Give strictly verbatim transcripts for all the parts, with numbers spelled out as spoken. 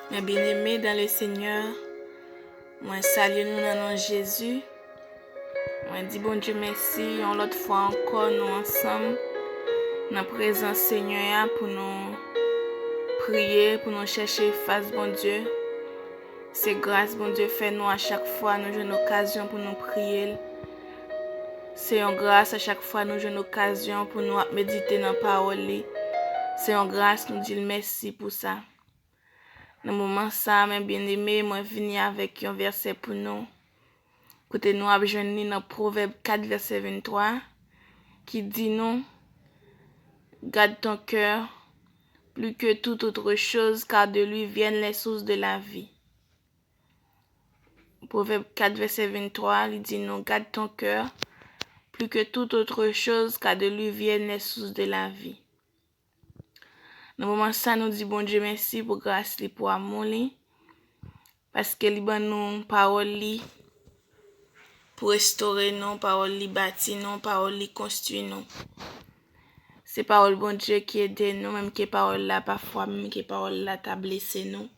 Mes bien-aimés dans le Seigneur, mwen salye nou nan non Jezi. Mwen di Bondye mèsi yon lòt fwa ankò nou ansanm nan prezans Senyè a pou nou priye, pou nou chèche fas Bondye. Se gras Bondye fè nou a chak fwa nou jwenn okazyon pou nou priye l. Se yon gras a chak fwa nou jwenn okazyon pou nou ap medite nan pawòl li. Se yon gras nou di l mèsi pou sa. Nan moman sa, mes bien-aimés, mwen vini avèk yon vèsè pou nou. Kote nou ap jwenn li nan Pwovèb kat vèsè venntwa, ki di nou, Garde ton cœur plus que toute autre chose, car de lui viennent les sources de la vie. Pwovèb kat vèsè venntwa, li di nou, Garde ton cœur plus que toute autre chose, car de lui viennent les sources de la vie. Nan moman sa, nou di Bondye mèsi pou gras li, pou amou li, paske li ban nou pawòl li pou restore nou, pawòl li bati nou, pawòl li konstwi nou. Se pawòl Bondye ki ede nou, menm ke pawòl la pafwa, menm ke pawòl la ta blese nou.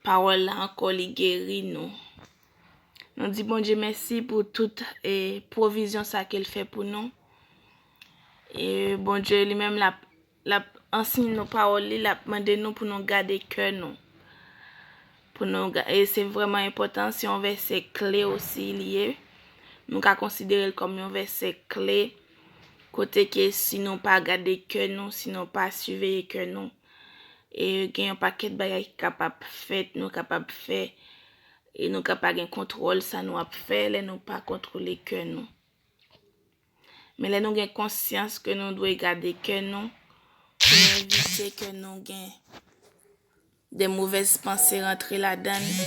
Pawòl la ankò, li geri nou. Nou di Bondye mèsi pou tout e pwovizyon sa ke l fè pou nou. E Bondye li menm l ap, l ap anseye nou pawòl li, l ap mande nou pou nou gade kè nou. Pou nou ga- e se vrèman enpòtan, se yon vèsè kle osi li ye. Nou ka konsidere l kòm yon vèsè kle, kote ke si nou pa gade kè nou, si nou pa siveye kè nou, e gen yon pakèt bagay ki kapab fèt, nou kapab fè, e nou ka pa gen kontwòl sa nou ap fè lè nou pa kontwole kè nou. Men lè nou gen konsyans ke nou dwe gade kè nou, pou nou evite ke nou gen de movèz panse rantre ladan l,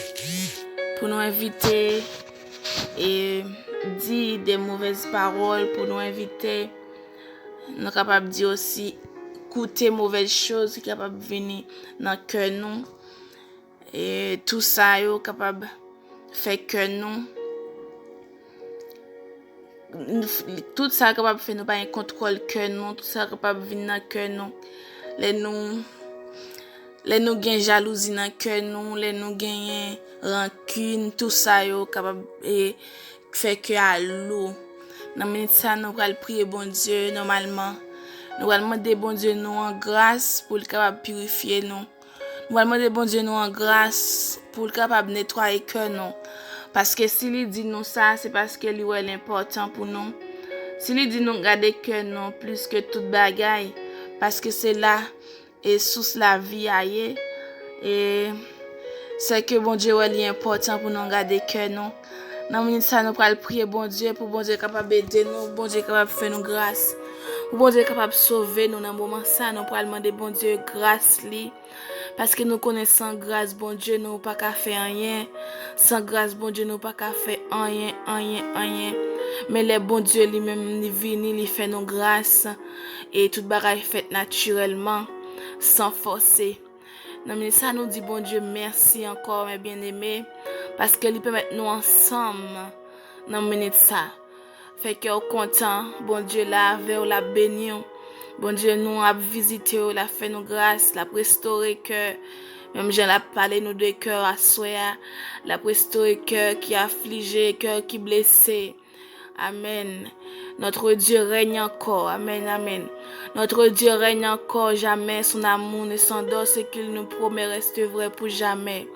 pou nou evite e di de movèz pawòl, pou nou evite, nou kapab di osi, koute movèz choz ki kapab vini nan kè nou. E tou sa yo kapab fè kè nou, tout sa kapab fè nou pa gen kontwòl kè nou, tout sa kapab vin nan kè nou. Lè nou, lè nou gen jalouzi nan kè nou, lè nou genyen rankin, tou sa yo kapab e, fè kè a lou. Nan minit sa, nou pral priye Bondye nòmalman. Nou pral mande Bondye nou an gras pou l kapab pirifye nou. Nou pral mande Bondye nou an gras pou l kapab netwaye kè nou. Paske si li di nou sa, se paske li wè l enpòtan pou nou. Si li di nou gade kè nou plis ke tout bagay, paske se la e sous lavi a ye. E se ke Bondye wè li enpòtan pou nou gade kè nou. Nan minit sa, nou pral priye Bondye pou Bondye kapab ede nou, Bondye kapab fè nou gras, pou Bondye kapab sove nou nan moman sa. Nou pral mande Bondye gras li, paske nou konnen san gras Bondye, nou pa ka fè anyen. San gras Bondye, nou pa ka fè anyen, anyen, anyen. Men lè Bondye li menm li vini, li fè nou gras, e tout bagay fèt natirèlman, san fòse. Nan minit sa, nou di Bondye mèsi ankò, mes bien-aimés, paske li pèmèt nou ansanm nan minit sa. Fè kè w kontan, Bondye la avè w, l ap beni w. Bondye nou ap vizite w, l ap fè nou gras, l ap restore kè. Menm jan l ap pale nou de kè aswè a, l ap restore kè ki aflije, kè ki blese. Amen. Notre Dieu règne encore. Amen, amen. Notre Dieu règne encore jamais. Son amour ne s'endort. Ce qu'il nous promet reste vrai pour jamais.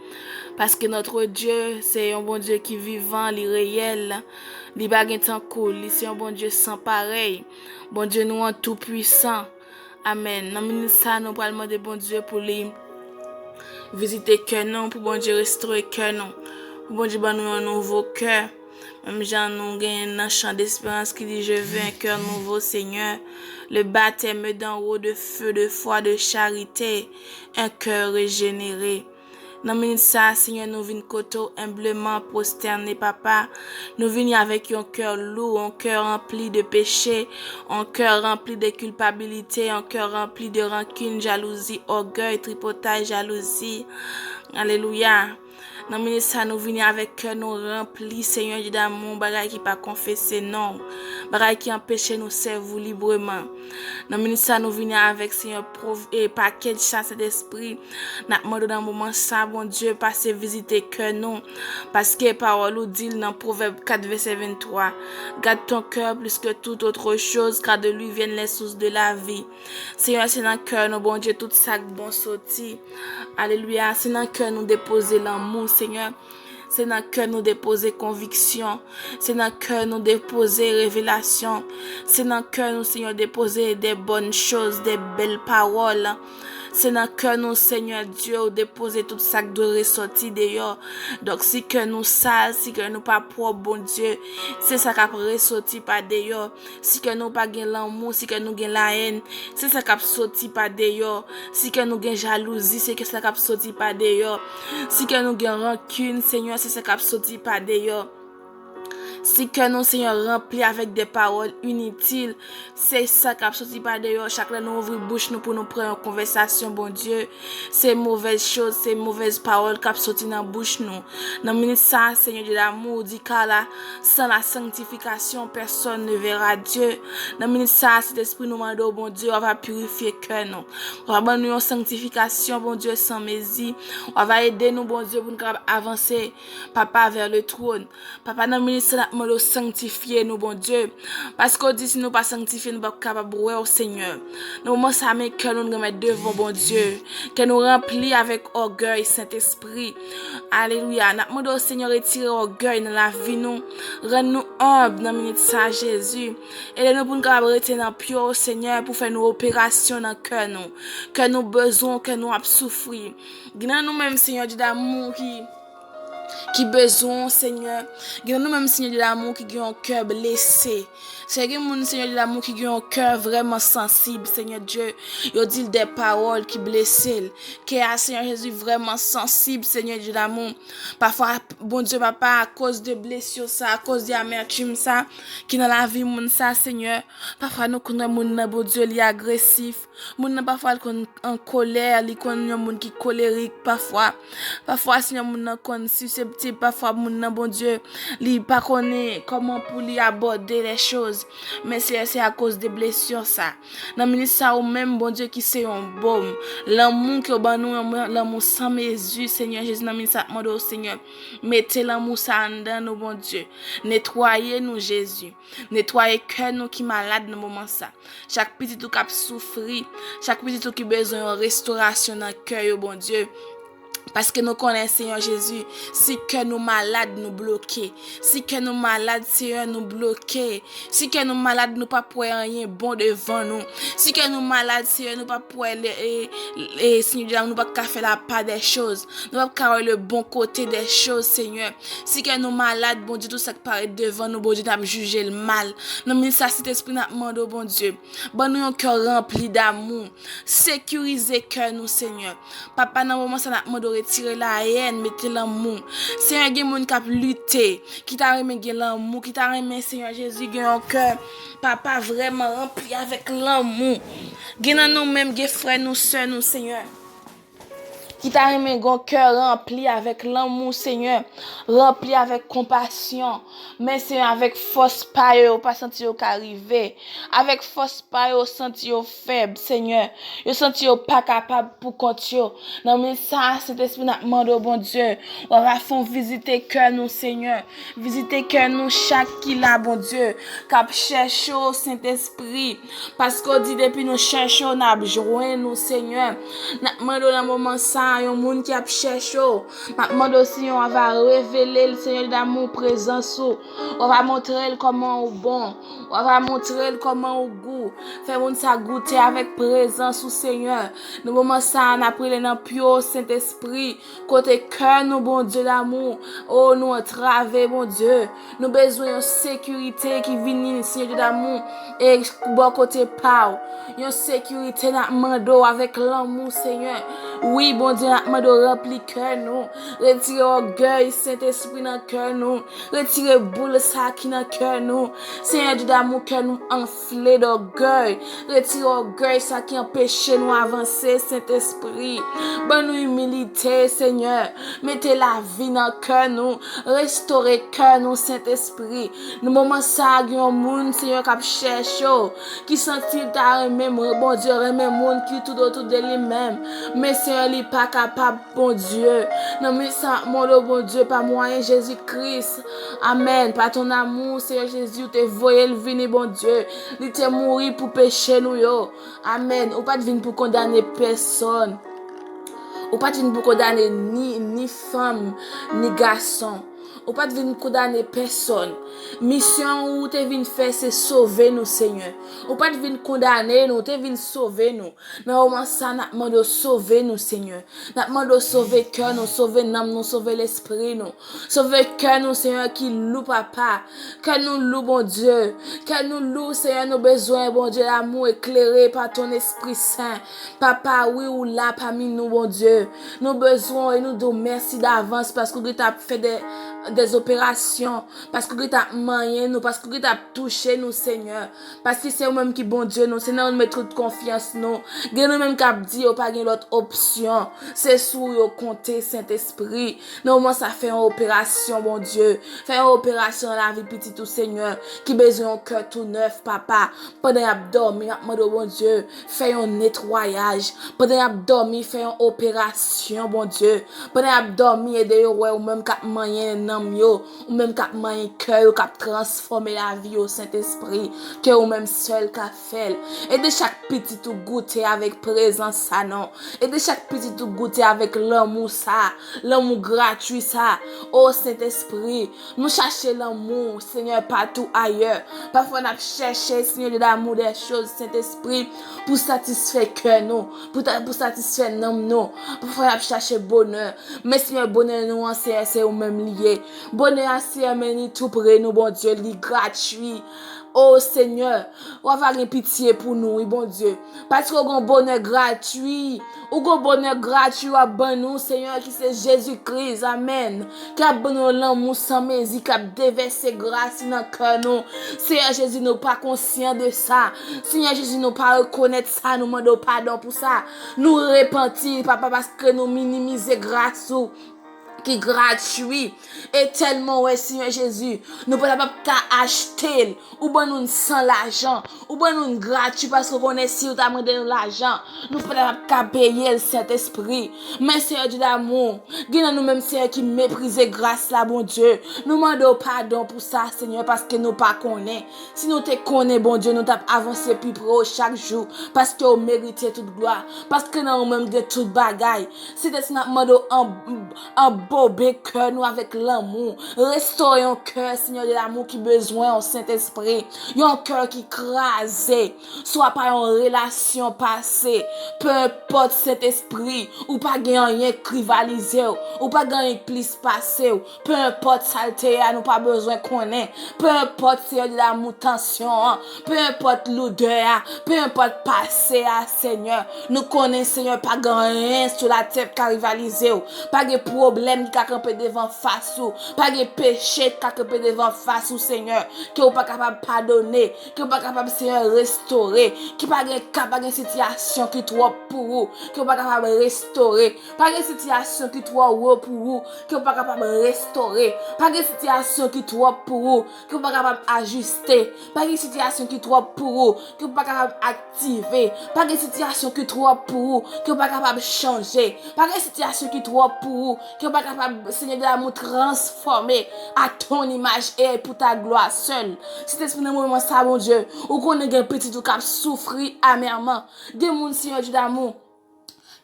Paske notre Dieu, se yon Bondye ki vivan, li reyèl, li pa gen tankou l, li se yon Bondye san parèy. Bondye nou an tou pwisan. Amen. Nan minit sa, nou pral mande Bondye pou li vizite kè nou, pou Bondye restore kè nou, pou Bondye ban nou yon nouvo kè. Menm jan nou genyen nan chan desperans ki di, Je veux un cœur nouveau, Seigneur, le baptême d'en haut, de feu, de foi, de charité, un cœur régénéré. Nan minit sa, Senyè, nou vin kote w enbleman, pwostène, Papa. Nou vini avèk yon kè lou, yon kè ranpli de peche, yon kè ranpli de kilpabilite, yon kè ranpli de rankin, jalouzi, ògèy, tripotay, jalouzi. Alelouya. Nan minit sa, nou vini avèk kè nou ranpli, Senyè Dye damou, bagay ki pa konfese non w, bagay ki anpeche nou sèvi w libreman. Nan minit sa, nou vini avèk, Senyè, pwov-, e pakèt sa, Sentespri. N ap mande w nan moman sa, Bondye, pase vizite kè nou. Paske pawòl ou di l nan Pwovèb kat vèsè venntwa, Garde ton cœur plus que toute autre chose, car de lui viennent les sources de la vie. Senyè, se nan kè nou, Bondye, tout sa k bon soti. Alelouya. Se nan kè nou depoze lanmou, Senyè. Se nan kè nou depoze konviksyon. Se nan kè nou depoze revelasyon. Se nan kè nou, Senyè, depoze de bòn choz, de bèl pawòl. Se nan kè nou, Senyè Dye, ou depoze tout sa k dwe resòti deyò. Donk, si kè nou sal, si kè nou pa pwòp, Bondye, se sa k ap resòti pa deyò. Si kè nou pa gen lanmou, si kè nou gen lahèn, se sa k ap soti pa deyò. Si kè nou gen jalouzi, se sa k ap soti pa deyò. Si kè nou gen rankin, Senyè, se sa k ap soti pa deyò. Si kè nou, Senyè, ranpli avèk de pawòl initil, se sa k ap soti pa deyò. Chak lè nou ouvri bouch nou pou nou pran yon konvèsasyon, Bondye, se movèz choz, se movèz pawòl k ap soti nan bouch nou. Nan minit sa a, Senyè Dye damou, ou di, car la, sans la sanctification, personne ne verra Dieu. Nan minit sa a, Sentespri, nou mande w, Bondye, w ava pirifye kè nou. W ava ban nou yon sanktifikasyon, Bondye, san mezi. W ava ede nou, Bondye, pou nou kapab avanse, Papa, vers le trône. Papa, nan minit sa, n ap mande w sanktifye nou, Bondye. Paske w di, si nou pa sanktifye, nou p ap kapab wè w, Senyè. Nan moman sa, men kè nou, nou remèt devan w, Bondye. Kè nou ranpli avèk ògèy, Sentespri. Alelouya. N ap mande w, Senyè, retire ògèy nan lavi nou. Rann nou enb nan minit sa, Jezi. Ede nou pou nou kapab rete nan pye w, Senyè, pou fè nou operasyon nan kè nou. Kè nou bezwen w, kè nou ap soufri. Gen nan nou menm, Senyè Dye damou, ki, ki bezwen w, Senyè. Gen nan nou menm, Senyè Dye damou, ki gen yon kè blese. Senyè, gen moun, Senyè Dye damou, ki gen yon kè vrèman sansib, Senyè Dye. Yo di l de pawòl ki blese l. Kè a, Senyè Jezi, vrèman sansib, Senyè Dye damou. Pafwa, Bondye Papa, akoz de blesi sa, akoz de amètim sa, ki nan lavi moun sa, Senyè. Pafwa, nou konn wè moun nan, Bondye, li agresif. Moun nan, pafwa, li konn an kolè, li konn yon moun ki kolerik, pafwa. Pafwa, Senyè, moun nan konn siseptib, pafwa, moun nan, Bondye, li pa konnen kòman pou li abòde lè choz. Men, Senyè, se akoz de blesi sa. Nan minit sa, ou menm, Bondye, ki se yon bòm. Lanmou ke w ban nou, yon lanmou san mezi, Senyè Jezi, nan minit sa, n ap mande w, Senyè, mete lanmou sa anndan nou, Bondye. Netwaye nou, Jezi. Netwaye kè nou ki malad nan moman sa. Chak pitit ou k ap soufri, chak pitit ou ki bezwen yon restorasyon nan kè yo, Bondye. Paske nou konnen, Senyè Jezi, si kè nou malad, nou bloke. Si kè nou malad, Senyè, nou bloke. Si kè nou malad, nou p ap wè anyen bon devan nou. Si kè nou malad, Senyè, nou p ap wè le, e, e, Senyè Dye, nou p ap ka fè la part des choses. Nou p ap ka wè le bon côté des choses, Senyè. Si kè nou malad, Bondye, tout sa k parèt devan nou, Bondye, n ap jije l mal. Nan minit sa, Sentespri, n ap mande w, Bondye, ban nou yon kè ranpli damou. Sekirize kè nou, Senyè. Papa, nan moman sa, n ap mande w retire lahèn, mete lanmou. Senyè, gen moun k ap lite, ki ta renmen gen lanmou, ki ta renmen, Senyè Jezi, gen yon kè, Papa, vrèman ranpli avèk lanmou. Gen nan nou menm, gen frè nou, sè nou, Senyè, ki ta renmen gen yon kè ranpli avèk lanmou, Senyè, ranpli avèk konpasyon. Men, Senyè, avèk fòs pa yo, yo pa santi yo ka rive. Avèk fòs pa yo, yo santi yo fèb, Senyè. Yo santi yo pa kapab pou kont yo. Nan minit sa a, Sentespri, n ap mande w, Bondye, w ava fè yon vizite kè nou, Senyè. Vizite kè nou chak ki la, Bondye, k ap chèche w, Sentespri. Paske w di depi nou chèche w, n ap jwenn ou, Senyè. N ap mande w nan moman sa a, yon moun ki ap chèche w, n ap mande w, Senyè, w ava revele l, Senyè damou, prezans ou. W ava montre l kòman ou bon. W ava montre l kòman ou gou. Fè moun sa goute avèk prezans ou, Senyè. Nan moman sa a, n ap rele nan pye w, Sentespri. Kote kè nou, Bondye damou. O, nou antrave, Bondye. Nou bezwen yon sekirite ki vini, Senyè Dye damou, e bò kote pa w. Yon sekirite, n ap mande w avèk lanmou, Senyè. Wi, Bondye, n ap mande w ranpli kè nou. Retire ògèy, Sentespri, nan kè nou. Retire boul sa ki nan kè nou. Senyè Dye damou, kè nou anfle dògèy. Retire ògèy sa ki anpeche nou avanse, Sentespri. Ban nou imilite, Senyè. Mete lavi nan kè nou. Restore kè nou, Sentespri. Nan moman sa a, gen yon moun, Senyè, k ap chèche w, ki santi l ta renmen, Bondye, renmen moun ki toutotou de li menm. Men, Senyè, li pa kapab, Bondye. Nan men sa, mande w, Bondye, pa mwayen Jezi Kris. Amèn. Pa ton amou, Senyè Jezi, ou te voye l vini, Bondye. Li te mouri pou peche nou yo. Amèn. Ou pa t vin pou kondane pèsòn. Ou pa t vin pou kondane ni, ni fanm, ni gason. Ou pa t vin kondane pèsòn. Misyon ou te vin fè, se sove nou, Senyè. Ou pa t vin kondane nou, ou te vin sove nou. Nan moman sa, n ap mande w sove nou, Senyè. N ap mande w sove kè nou, sove nanm nou, sove lespri nou. Sove kè nou, Senyè, ki lou, Papa. Kè nou lou, Bondye. Kè nou lou, Senyè, nou bezwen, Bondye, lanmou eklere pa ton Espri Sen. Papa, wi, ou la pami nou, Bondye. Nou bezwen w e nou di w mèsi davans paske w gentan ap fè de, de operasyon, paske w gentan ap manyen nou, paske w gentan ap touche nou, Senyè. Paske se ou menm ki Bondye nou, se nan ou nou met tout konfyans nou. Gen nou menm k ap di yo pa gen lòt opsyon. Se sou ou yo konte, Sentespri. Nan moman sa, fè yon operasyon, Bondye. Fè yon operasyon nan lavi pitit ou, Senyè, ki bezwen yon kè tou nèf, Papa. Pandan y ap dòmi, n ap mande w, Bondye, fè yon netwayaj. Pandan y ap dòmi, fè yon operasyon, Bondye. Pandan y ap dòmi, ede yo wè ou menm k ap manyen nanm yo, ou menm k ap manyen kè yo, k ap transfòme lavi yo, Sentespri, ke ou menm sèl ka fè l. Ede chak pitit ou goute avèk prezans sa non. Ede chak pitit ou goute avèk lanmou sa, lanmou gratwi sa. O Sentespri, nou chache lanmou, Senyè, patou ayè. Pafwa n ap chèche, Senyè, de damou, de choz, Sentespri, pou satisfè kè nou, pou, ta- pou satisfè nanm nou. Pafwa n ap chache bonè. Men, Senyè, bonè nou an, Senyè, se ou menm li ye. Bonè a, Senyè, men li tou pre nou, Bondye, li gratwi. O Senyè, w ava gen pitye pou nou, wi, Bondye. Paske w gen bonè gratwi. Ou gon bonè gratwi w ap ban nou, Senyè, ki se Jezi Kris. Amèn. Ki ap ban nou lanmou san mezi, k ap devèse gras li nan kè nou. Senyè Jezi, nou pa konsyan de sa. Senyè Jezi, nou pa rekonèt sa, nou mande w padon pou sa. Nou repanti, Papa, paske nou minimize gras ou ki gratwi. E tèlman, wè, Senyè Jezi, nou pa t ap ka achte l. Ou ban nou l san lajan. Ou ban nou l gratwi paske w konnen si w ta mande nou lajan, nou pa t ap ka peye l, Sentespri. Men, Senyè Dye damou, gen nan nou menm, Senyè, ki meprize gras la, Bondye. Nou mande w padon pou sa, Senyè, paske nou pa konnen. Si nou te konnen, Bondye, nou t ap avanse pi pre w chak jou, paske w merite tout glwa, paske nan ou menm gen tout bagay. Sentespri, n ap mande w an- anbobe kè nou avèk lanmou. Restore yon kè, Senyè Dye damou, ki bezwen w, Sentespri. Yon kè ki kraze, swa pa yon relasyon pase. Pe enpòt, Sentespri, ou pa gen anyen k rivalize w. Ou pa gen anyen k plis pase w. Pe enpòt sa l te ye a, nou pa bezwen konnen. Pe enpòt, Senyè Dye damou, tansyon an. Pe enpòt loudè a. Pe enpòt pase a, Senyè. Nou konnen, Senyè, pa gen anyen sou latè k ka rivalize w. Pa gen pwoblèm ki ka kanpe devan fas ou. Pa gen peche ki ka kanpe devan fas ou, Senyè, ke w pa kapab padone, ke w pa kapab, Senyè, restore, ke pa gen ka, pa gen sitiyasyon ki twòp pou ou, ke w pa kapab restore, pa gen sitiyasyon ki twò wo pou ou, ke w pa kapab restore, pa gen sitiyasyon ki twòp pou ou, ke w pa kapab ajiste, pa gen sitiyasyon ki twòp pou ou, ke w pa kapab aktive, pa gen sitiyasyon ki twòp pou ou, ke w pa kapab chanje, pa gen sitiyasyon ki twòp pou ou, ke w pa kapab, Senyè Dye damou, transfòme à ton image et pour ta gloire seule. Sentespri, nan moman sa, Bondye, ou konnen gen pitit ou k ap soufri amèman. Gen moun, Senyè Dye damou,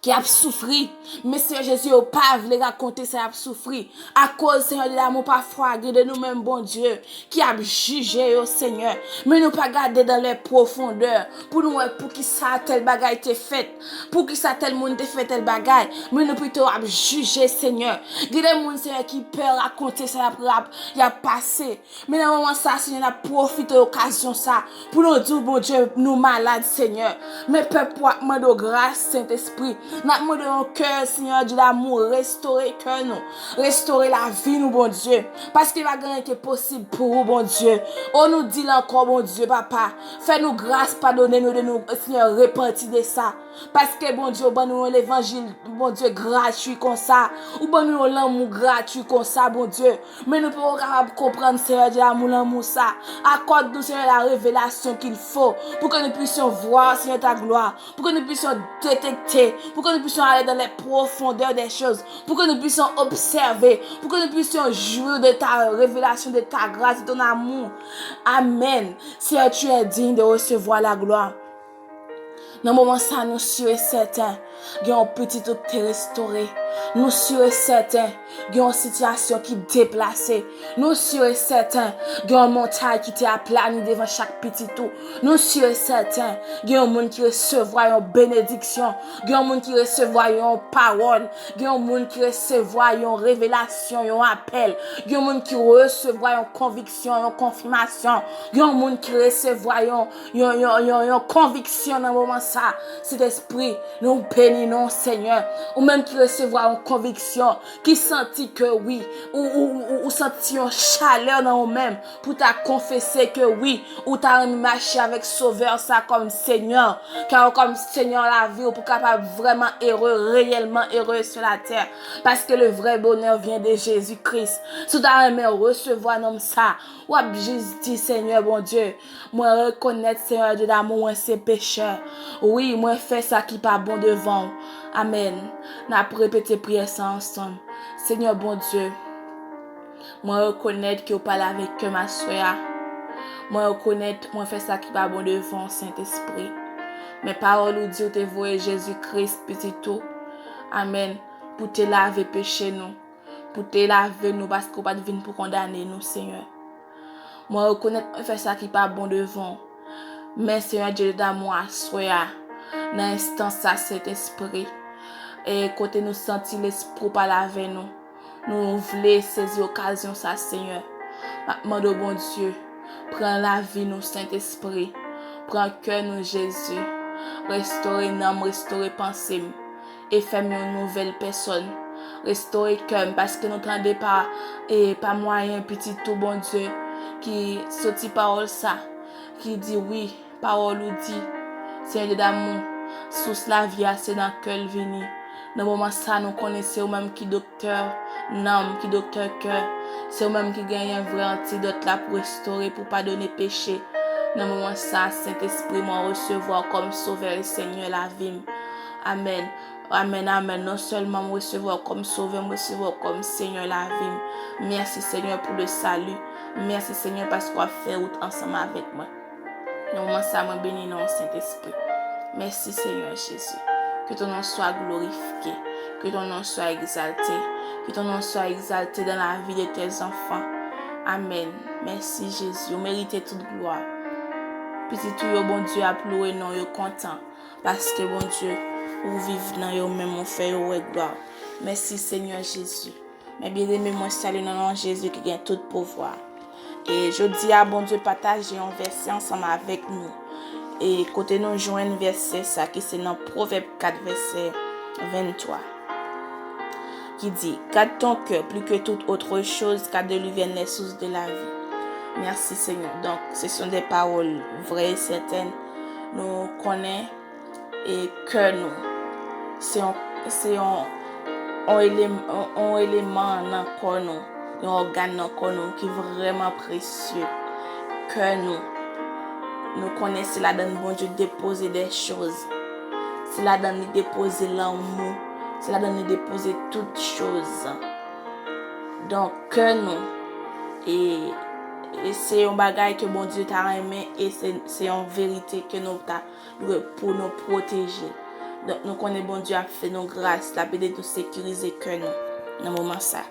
ki ap soufri. Men, Senyè Jezi, yo pa vle rakonte sa y ap soufri. Akoz, Senyè Dye damou, pafwa, gen de nou menm, Bondye, ki ap jije yo, Senyè. Men nou pa gade dans les profondeurs pou nou wè poukisa tèl bagay te fèt, poukisa tèl moun te fè tèl bagay. Men nou pito ap jije, Senyè. Gen de moun, Senyè, ki pè rakonte sa y ap, y ap, y ap pase. Men nan moman sa, Senyè, n ap pwofite okazyon sa pou nou di w, Bondye, nou malad, Senyè. Men pèp ou ap mande w gras, Sentespri. N ap mande yon kè, Senyè Dye damou, restore kè nou. Restore lavi nou, Bondye. Paske pa gen anyen ki posib pou ou, Bondye. O, nou di l ankò, Bondye, papa. Fè nou gras, padone nou de nou, Senyè, repanti de sa. Paske, Bondye, ou ban nou yon levanjil, Bondye, gratui konsa. Ou ban nou yon lanmou gratui konsa, Bondye. Men nou poko kapab konprann, Senyè Dye damou, lanmou sa. Accorde-nous, Seigneur, la révélation qu'il faut pour que nous puissions voir, Seigneur, ta gloire, pour que nous puissions détecter, pour que nous puissions aller dans les profondeurs des choses, pour que nous puissions observer, pour que nous puissions jouir de ta révélation, de ta grâce, de ton amour. Amen. Seigneur, tu es digne de recevoir la gloire. Nan moman sa, nou si e sèten, gen yon pitit ou k te restore. Nou si e sèten, gen yon sitiyasyon ki deplase. Nou si e sèten, gen yon montay ki te aplani devan chak pitit ou. Nou si e sèten, gen yon moun ki resevwa yon benediksyon. Gen yon moun ki resevwa yon pawòl. Gen yon moun ki resevwa yon revelasyon, yon apèl. Gen yon moun ki resevwa yon konviksyon, yon konfimasyon. Gen yon moun ki resevwa yon, yon, yon, yon, yon konviksyon nan moman sa. Sentespri, nou beni non, Senyè. Ou menm ki resevwa yon konviksyon, ki santi ke wi, ou, ou, ou, ou santi yon chalè nan ou menm pou ta konfese ke wi, ou ta renmen mache avèk Sovè sa kòm Senyè, kè ou kòm Senyè lavi ou pou kapab vrèman ere, reyèlman ere sou latè. Paske le vrè bonè vyen de Jezi Kris. Si w ta renmen resevwa nonm sa, w ap jis di, Senyè Bondye, mwen rekonèt, Senyè Dye damou, mwen se pechè. Wi, mwen fè sa ki pa bon devan w. Amèn. N ap repete priyè sa ansanm. Senyè Bondye, mwen rekonèt ke w pale avèk kè m aswè a. Mwen rekonèt mwen fè sa ki pa bon devan w, Sentespri. Men pawòl ou di w te voye Jezi Kris, pitit ou. Amèn. Pou te lave peche nou. Pou te lave nou, paske w pa t vin pou kondane nou, Senyè. Mwen rekonèt mwen fè sa ki pa bon devan w. Men, Senyè Dye damou, aswè a, nan enstans sa, Sentespri, e kote nou santi Lespri w pale avè nou, nou vle sezi okazyon sa, Senyè. M ap mande w, Bondye, pran lavi nou, Sentespri. Pran kè nou, Jezi. Restore nanm, restore panse m. E fè m yon nouvèl pèsòn. Restore kè m, paske nou tande pa, e pa mwayen pitit ou, Bondye, ki soti pawòl sa, ki di wi, pawòl ou di, Senyè Dye damou, sous lavi a se nan kè l vini. Nan moman sa, nou konnen se ou menm ki doktè nanm, ki doktè kè. Se ou menm ki genyen vrè antidòt la pou restore, pou padone peche. Nan moman sa, Sentespri, mwen resevwa w kòm Sovè e Senyè lavi m. Amèn. Amèn, amèn. Non sèlman m resevwa w kòm Sovè, m resevwa w kòm Senyè lavi m. Mèsi, Senyè, pou le sali. Mèsi, Senyè, paske w ap fè wout ansanm avèk mwen. Nan moman sa, mwen beni non w, Sentespri. Mèsi, Senyè Jezi. Que ton nom soit glorifié. Que ton nom soit exalté. Que ton nom soit exalté dans la vie de tes enfants. Amèn. Mèsi, Jezi. Ou merite tout glwa. Pitit ou yo, Bondye ap louwe non yo kontan. Paske, Bondye, ou viv nan yo menm, ou fè yo wè glwa w. Mèsi, Senyè Jezi. Men byeneme, mwen salye nan non Jezi ki gen tout pouvwa. E jodi a, Bondye pataje yon vèsè ansanm avèk nou. E kote nou jwenn vèsè sa ki se nan Pwovèb kat vèsè venntwa. Ki di, garde ton cœur plus que toute autre chose, car de lui viennent les sources de la vie. Merci Seigneur. Donc, ce sont des paroles vraies et certaines. Nou konnen e kè nou. Se yon, se yon, yon elem-, yon, yon eleman nan kò nou, yon ògàn nan kò nou ki vrèman presye. Kè nou. Nou konnen se ladan l Bondye depoze de choz. Se ladan l li depoze lanmou. Se ladan l li depoze tout choz. Donk, kè nou, e, e se yon bagay ke Bondye ta renmen, e se, se yon verite ke nou ta dwe pou nou pwoteje. Donk, nou konnen Bondye ap fè nou gras, l ap ede nou sekirize kè nou nan moman sa.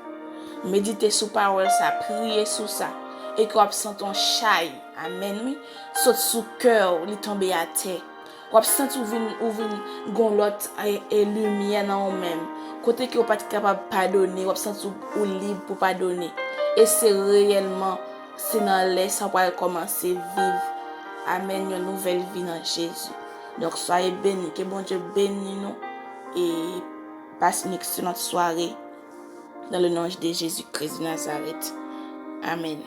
Medite sou pawòl sa, priye sou sa, e ke w ap santi yon chay, amèn wi, sot sou kè w, li tonbe atè. W ap santi w vin, ou vin gon lòt, e, e, limyè nan ou menm. Kote ke w pa t kapab padone, w ap santi w, ou lib pou padone. E se reyèlman, se nan lè sa w pral kòmanse viv. Amèn, yon nouvèl vi nan Jezi. Donk, soyez bénis, ke Bondye beni nou. e passe une excellente soirée dans le nom de Jésus-Christ de Nazareth. Amen.